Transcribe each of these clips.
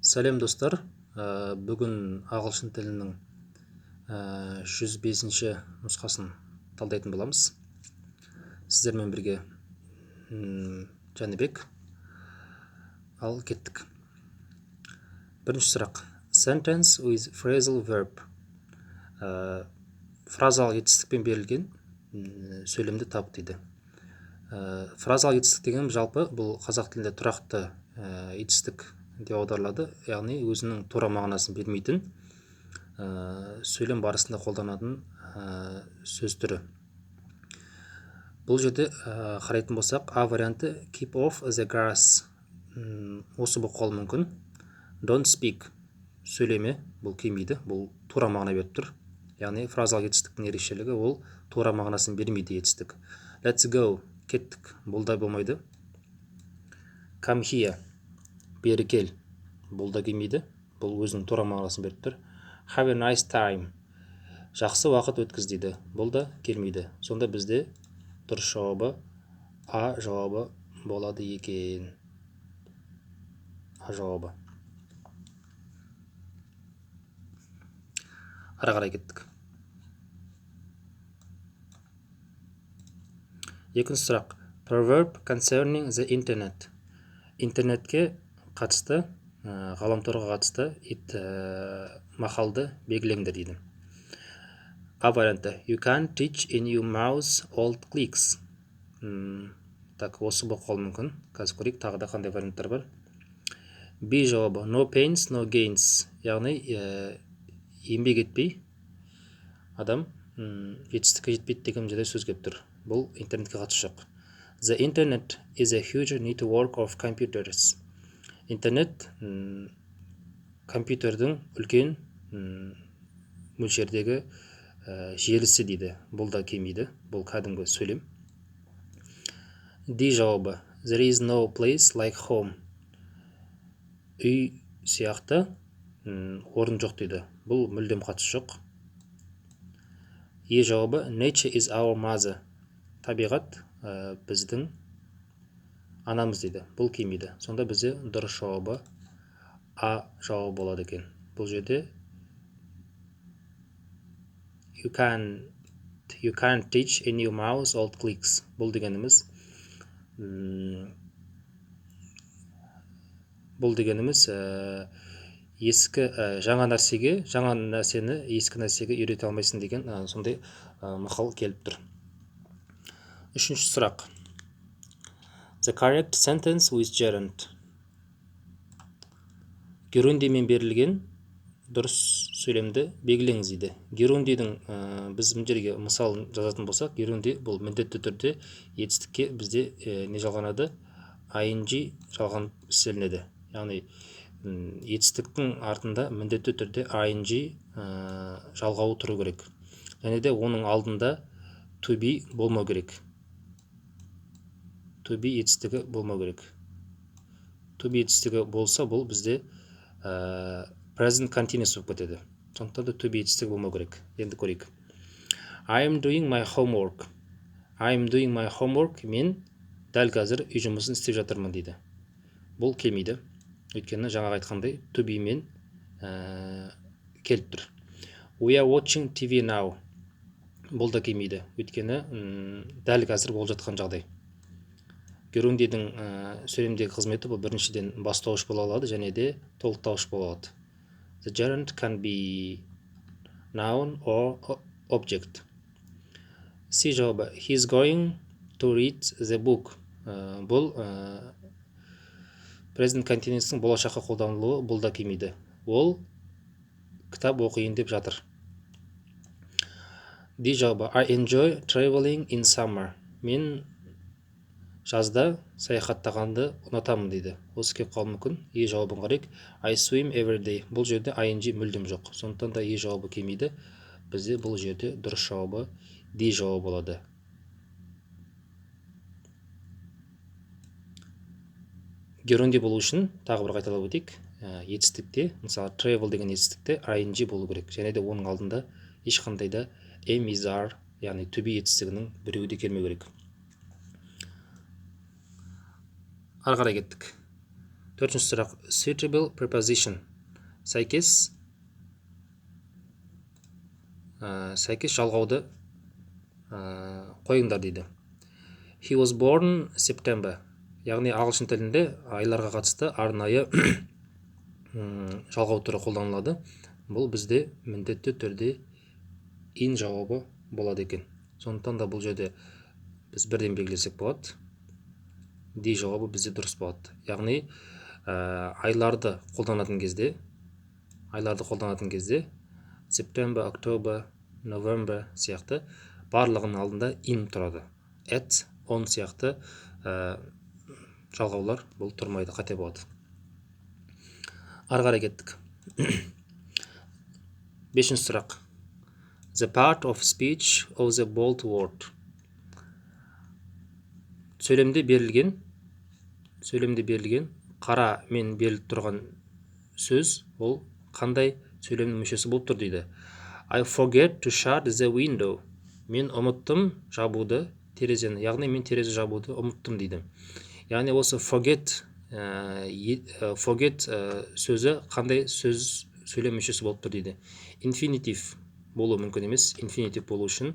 Сәлем, достар! Бүгін ағылшын тілінің 105-ші нұсқасын талдайтын боламыз. Сіздермен бірге Жәнібек. Ал кеттік. Бірінші сұрақ: sentence with phrasal verb. Фразалық етістікпен берілген сөйлемді тап дейді. Фразалық етістік деген жалпы бұл қазақ тілінде тұрақты етістік деп аударылады, яғни өзінің тура мағынасын бермейтін, сөйлем барысында қолданатын сөз түрі. Бұл жерде қарайтын болсақ, А варианты keep off the grass, осы болып қалуы мүмкін. Don't speak, сөйлеме, бұл келмейді, бұл тура мағына беріп тұр, яғни фразалық етістіктің ерекшелігі ол тура мағынасын бермейді етістік. Let's go, кеттік, бұл да болмайды. Come here, бері кел, бұл да келмейді, бұл өзінің тура мағынасын беріп тұр. Have a nice time, жақсы уақыт өткіз дейді, бұл да келмейді. Сонда бізде дұрыс жауабы А жауабы болады екен. А жауабы. Ары қарай кеттік. Екінші сұрақ: proverb concerning the internet. Интернетке қатысты, ғаламторға қатысты мақалды белгілеңдер дейді. А варианты: you can't teach a new mouse old clicks. Так, осы болып қалуы мүмкін, қазір көрейік, тағы да қандай варианттар бар. Б жауабы: no pains, no gains, яғни еңбек етпей адам жетістікке жетпейді деген жерде сөз келіп тұр, бұл интернетке қатысы жоқ. The internet is a huge network of computers. Интернет компьютердің үлкен мөлшердегі желісі дейді, бұл да келмейді, бұл кәдімгі сөйлем. Д жауабы: there is no place like home, үй сияқты орын жоқ дейді, бұл мүлдем қатысы жоқ. Е жауабы: nature is our mother, табиғат біздің анамыз дейді, бұл келмейді. Сонда бізде дұрыс жауабы А жауабы болады екен. Бұл жерде you can't teach a new mouse old clicks, бұл дегеніміз ескі жаңа нәрсеге, жаңа нәрсені ескі нәрсеге үйрете алмайсың деген сондай мақал келіп тұр. Үшінші сұрақ: the correct sentence with gerund. Герундиймен берілген дұрыс сөйлемді белгілеңіз дейді. Герундийдің біз мына жерге мысалын жазатын болсақ, герундий бұл міндетті түрде етістікке бізде не жалғанады? Ing жалғанып істелінеді, яғни етістіктің артында міндетті түрде ing жалғауы тұру керек және де оның алдында to be болмау керек, to be етістігі болмау керек. To be етістігі болса, бұл бізде present continuous болып кетеді. Сондықтан да to be етістігі болмау керек. Енді көрейік: I am doing my homework. I am doing my homework, мен дәл қазір үй жұмысын істеп жатырмын дейді. Бұл келмейді, өйткені жаңағы айтқандай to be мен келіп тұр. We are watching TV now. Бұл да келмейді, өйткені дәл қазір болып жатқан жағдай. Герундийдің сөйлемдегі қызметі бұл біріншіден бастауыш бола алады және де толықтауыш бола алады. The gerund can be noun or object. C жауабы: he is going to read the book. Бұл present continuous-ның болашаққа қолданылуы, бұл да келмейді, ол кітап оқиын деп жатыр. Д жауабы: I enjoy traveling in summer. Мен жазда саяхаттағанды ұнатамын дейді, осы келіп қалуы мүмкін. Е жауабын қарайық: I swim every day. Бұл жерде ing мүлдем жоқ, сондықтан да Е жауабы келмейді. Бізде бұл жерде дұрыс жауабы Д жауабы болады. Герундий болу үшін, тағы бір қайталап өтейік, етістікте, мысалы, travel деген етістікте ing болу керек және де оның алдында ешқандай да am, is, are, яғни to be етістігінің біреуі де келмеу керек. Ары қарай кеттік. Төртінші сұрақ. Suitable preposition. Сәйкес жалғауды қойыңдар дейді. He was born September. Яғни ағылшын тілінде айларға қатысты арнайы жалғау түрі қолданылады. Бұл бізде міндетті түрде in жауабы болады екен. Сондықтан да бұл жерде біз бірден белгілесек болады. D жауабы бізде дұрыс болады. Яғни айларды қолданатын кезде, September, October, November сияқты барлығының алдында in тұрады. At, on сияқты жалғаулар бұл тұрмайды, қате болады. Ары қарай кеттік. Бесінші сұрақ. The part of speech of the bold word. Сөйлемде берілген қара мен беріліп тұрған сөз ол қандай сөйлемнің мүшесі болып тұр дейді. I forget to shut the window. Мен ұмыттым жабуды терезені, яғни мен терезе жабуды ұмыттым дейді. Яғни осы forget сөзі қандай сөз сөйлем мүшесі болып тұр дейді. Инфинитив болуы мүмкін емес. Инфинитив болу үшін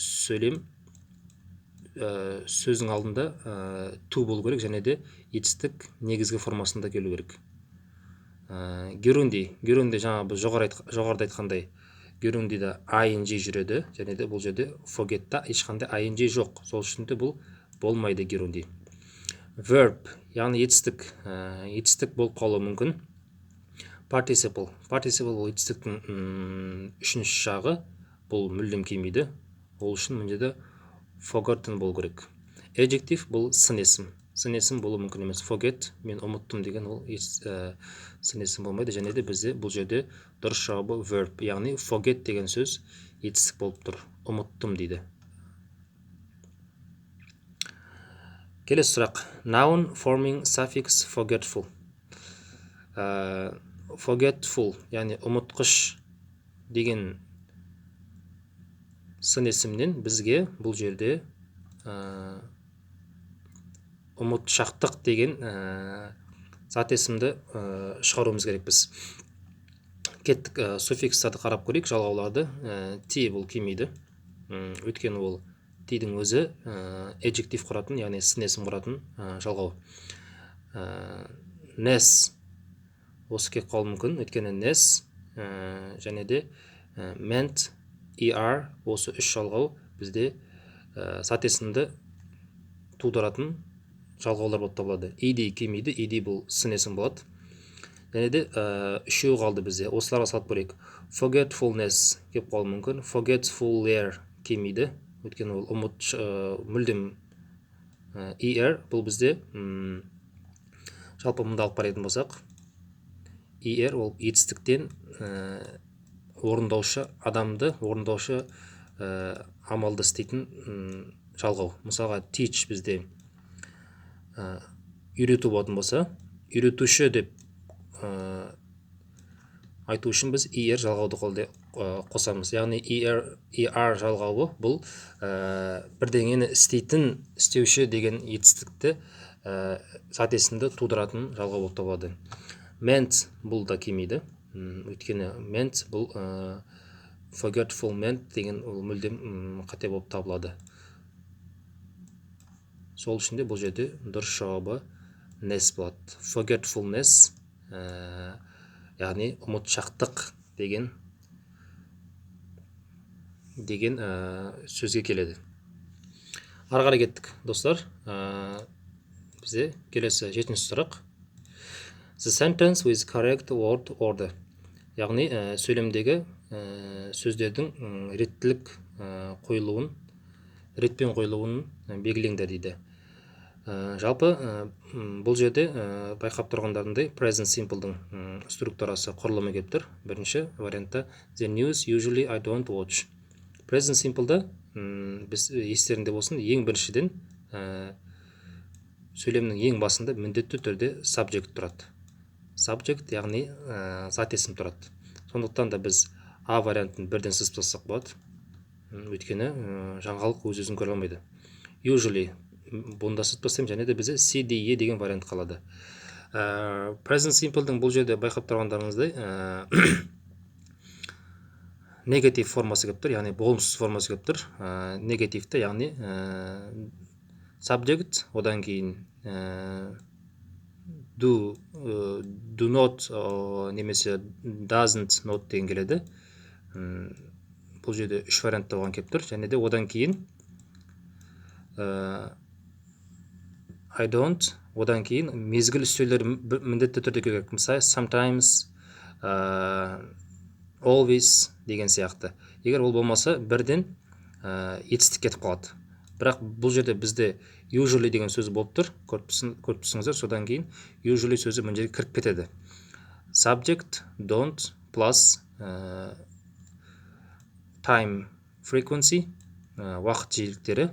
сөйлем сөздің алдында to болу керек және де етістік негізгі формасында келу керек. Герунди жаңа біз жоғарыда айтқандай герундида ing жүреді және де бұл жерде forgetта ешқандай ing жоқ. Сол үшін де бұл болмайды герунди. Verb, яғни етістік, етістік болып қалуы мүмкін. Participle бұл етістіктің үшінші жағы, бұл мүлдем келмейді. Ол үшін мына жерде forgotten болу керек. Adjective бұл сын есім. Сын есім болуы мүмкін емес. Forget, мен ұмыттым деген ол сын есім болмайды. Және де бізде бұл жерде дұрыс жауабы verb, яғни forget деген сөз етістік болып тұр. Ұмыттым дейді. Келесі сұрақ. Noun forming suffix forgetful. Forgetful, яғни ұмытқыш деген сын есімнен бізге бұл жерде ұмытшақтық деген зат есімді шығаруымыз керекпіз. Кеттік, суффикстарды қарап көрейік, жалғауларды. T бұл келмейді. Өйткені ол T-дің өзі adjective құратын, яғни сын есім құратын жалғау. Ness осы келіп қалуы мүмкін, өйткені ness және де meant, er осы үш жалғау бізде зат есімді тудыратын жалғаулар болып табылады. Ed келмейді, ed бұл сын есім болады. Және де үшеуі қалды бізде. Осыларға салып көрейік. Forgetfulness келіп қалуы мүмкін. Forgetfuler келмейді, өйткені ол ұмыт мүлдем er бұл бізде жалпы мұнда алып қарайтын болсақ, er ол етістіктен орындаушы адамды, орындаушы амалды істейтін жалғау. Мысалға teach бізде үйрету болатын болса, үйретуші деп айту үшін біз er жалғауды қосамыз. Яғни er жалғауы бұл бірдеңені істейтін, істеуші деген етістікті зат есімді тудыратын жалғау болып табылады. Meant бұл да келмейді. Өйткені meant бұл forgetful meant деген ол мүлдем қате болып табылады. Сол үшін де бұл жерде дұрыс жауабы ness болады. Forgetfulness, яғни ұмытшақтық деген сөзге келеді. Ары қарай кеттік, достар. Бізде келесі жетінші сұрақ. The sentence with correct word order. Яғни сөйлемдегі сөздердің реттілік қойылуын, ретпен қойылуын белгілеңдер дейді. Жалпы бұл жерде байқап тұрғандарындай present simple-дың структурасы құрылымы келіп тұр. Бірінші вариантта the news usually I don't watch. Present simple-да біз естерінде болсын, ең біріншіден сөйлемнің ең басында міндетті түрде subject тұрады. Subject, яғни зат есім тұрады. Сондықтан да біз А вариантын бірден сызып тастасақ болады. Өйткені жаңалық өз-өзін көре алмайды. Usually бұны да сызып тастаймын, және де бізде C, D, E деген вариант қалады. Present Simple-дің бұл жерде байқап тұрғандарыңыздай негатив формасы келіп тұр, яғни болымсыз формасы келіп тұр. Негативті, яғни subject, одан кейін do, do not немесе doesn't not деген келеді. Бұл жерде үш вариантта болған келіп тұр. Және де одан кейін I don't, одан кейін мезгіл үстеулері міндетті түрде керек. Мысалы, sometimes, always деген сияқты. Егер ол болмаса, бірден етістік кетіп қалады. Бірақ бұл жерде бізде usually деген сөз болып тұр, көріп тұрсыңыздар. Содан кейін usually сөзі мына жерге кіріп кетеді. Subject, don't, plus time frequency, уақыт жиіліктері,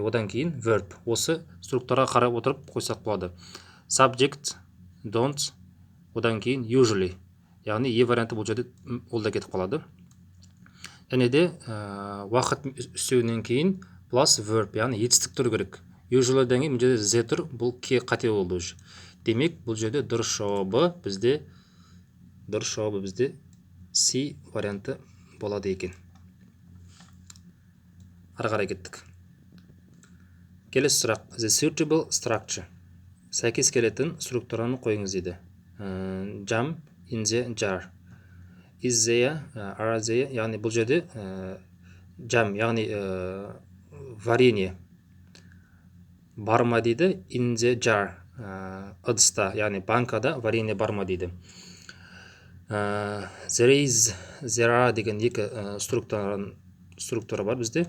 одан кейін verb. Осы структураға қарап отырып қойсақ болады. Subject, don't, одан кейін usually, яғни е варианты бұл жерде ол да кетіп қалады. Және де уақыт үстеуінен кейін plus verb, яғни етістік тұру керек. Usually-дан кейін мына жерде z тұр, бұл қате болды уже. Демек, бұл жерде дұрыс жауабы бізде C варианты болады екен. Ары қарай кеттік. Келесі сұрақ. The suitable structure. Сәйкес келетін структураны қойыңыз дейді. Jam in the jar. Is there, are there, яғни бұл жерде jam, яғни варенье бар ма дейді, in the jar, ыдыста, яғни банкада варенье бар ма дейді. There is, there are деген екі структура бар бізде.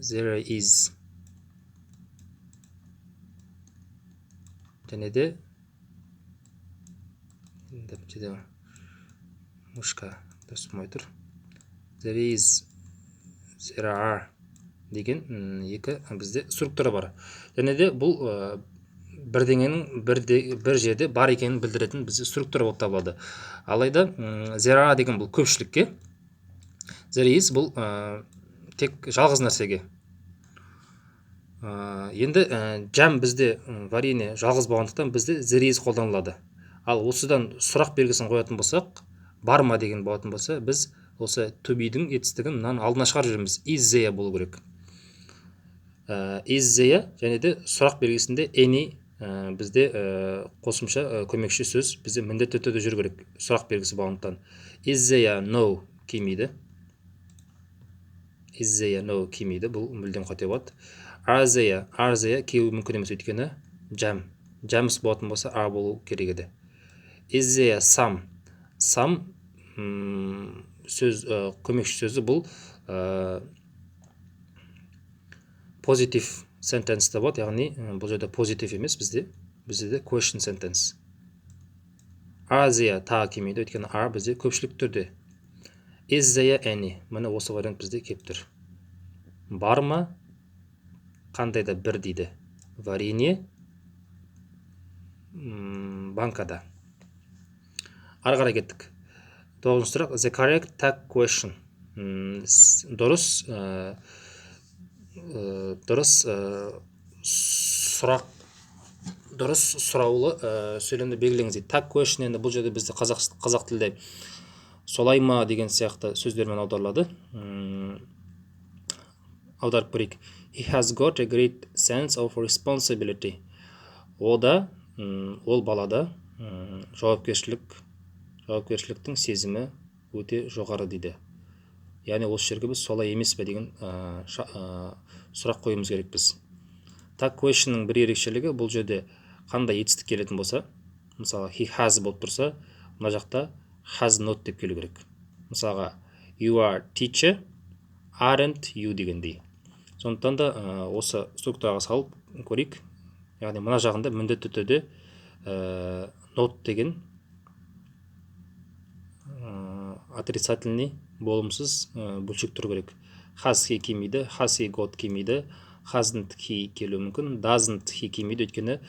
There is және де енді мышка дұрыс болмай тұр. There is, there are деген екі бізде структура бар. Және де бұл бірдеңенің бір жерде бар екенін білдіретін бізде структура болып табылады. Алайда there are деген бұл көпшілікке, there is бұл тек жалғыз нәрсеге. Енді жам бізде варенье жалғыз болғандықтан бізде there is қолданылады. Ал осыдан сұрақ белгісін қоятын болсақ, бар ма деген болатын болса, біз осы to be-дің етістігін мынаның алдына шығарып жібереміз. Is there болу керек. Is there және де сұрақ белгісінде any бізде қосымша көмекші сөз бізде міндетті түрде жүру керек сұрақ белгісі болғандықтан. Is there no келмейді. Is there no келмейді, бұл мүлдем қате болады. Are there, are there келуі мүмкін емес, өйткені jam, jams болатын болса are болу керек еді. Is there some, some сөз, көмекші сөзі бұл позитив sentence те болады, яғни бұл жерде позитив емес, бізде де question sentence. Are there тағы келмейді, өйткені are бізде көпшілік түрде. Is there any, міне осы вариант бізде келіп тұр. Бар ма қандай да бір дейді варенье банкада. Ары қарай кеттік. Тоғызыншы сұрақ. The correct tag question. Дұрыс сұрақ, дұрыс сұраулы сөйлемді белгілеңіз дейді. Tag question енді бұл жерде бізде қазақ тілде солай ма деген сияқты сөздермен аударылады. Аударып көрейік. He has got a great sense of responsibility. Ода, ол балада жауапкершіліктің сезімі өте жоғары дейді. Яғни осы жерге біз солай емес пе деген сұрақ қоюымыз керекпіз. Tag question'ның бір ерекшелігі бұл жерде қандай етістік келетін болса, мысалы he has болып тұрса, мына жақта has not деп келу керек. Мысалға you are teacher, aren't you дегендей. Сондықтан да осы структураға салып көрейік. Яғни мына жағында міндетті түрде not деген отрицательный болымсыз бөлшек тұру керек. Has he келмейді, has he got келмейді, hasn't he келуі мүмкін, doesn't he келмейді, өйткені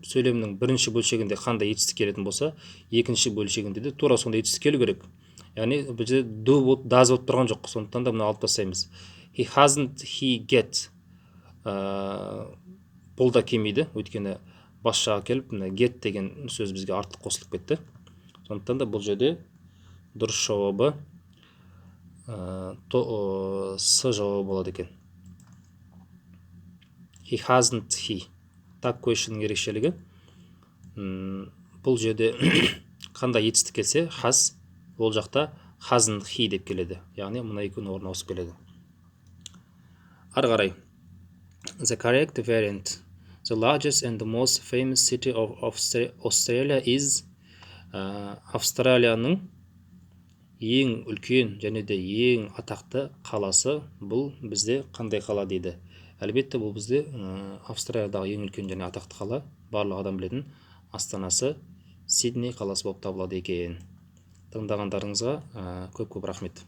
сөйлемнің бірінші бөлшегінде қандай етістік келетін болса, екінші бөлшегінде де тура сондай етістік келу керек. Яғни бұл жерде do болып, does болып тұрған жоқ, сондықтан да мына алып тастаймыз. He hasn't he get Бұл да келмейді, өйткені бас жағы келіп, мына get деген сөз бізге артық қосылып кетті. Сондықтан да бұл жерде дұрыс жауабы С жауабы болады екен. He hasn't he. Tag question'ның ерекшелігі, бұл жерде қандай етістік келсе, has, ол жақта hasn't he деп келеді, яғни мына екеуінің орнына ауысып келеді. Ары қарай, the correct variant: the largest and the most famous city of Australia is. Австралияның ең үлкен және де ең атақты қаласы бұл бізде қандай қала дейді? Әлбетте, бұл бізде Австралиядағы ең үлкен және атақты қала, барлық адам білетін астанасы Сидней қаласы болып табылады екен. Тыңдағандарыңызға көп көп рахмет.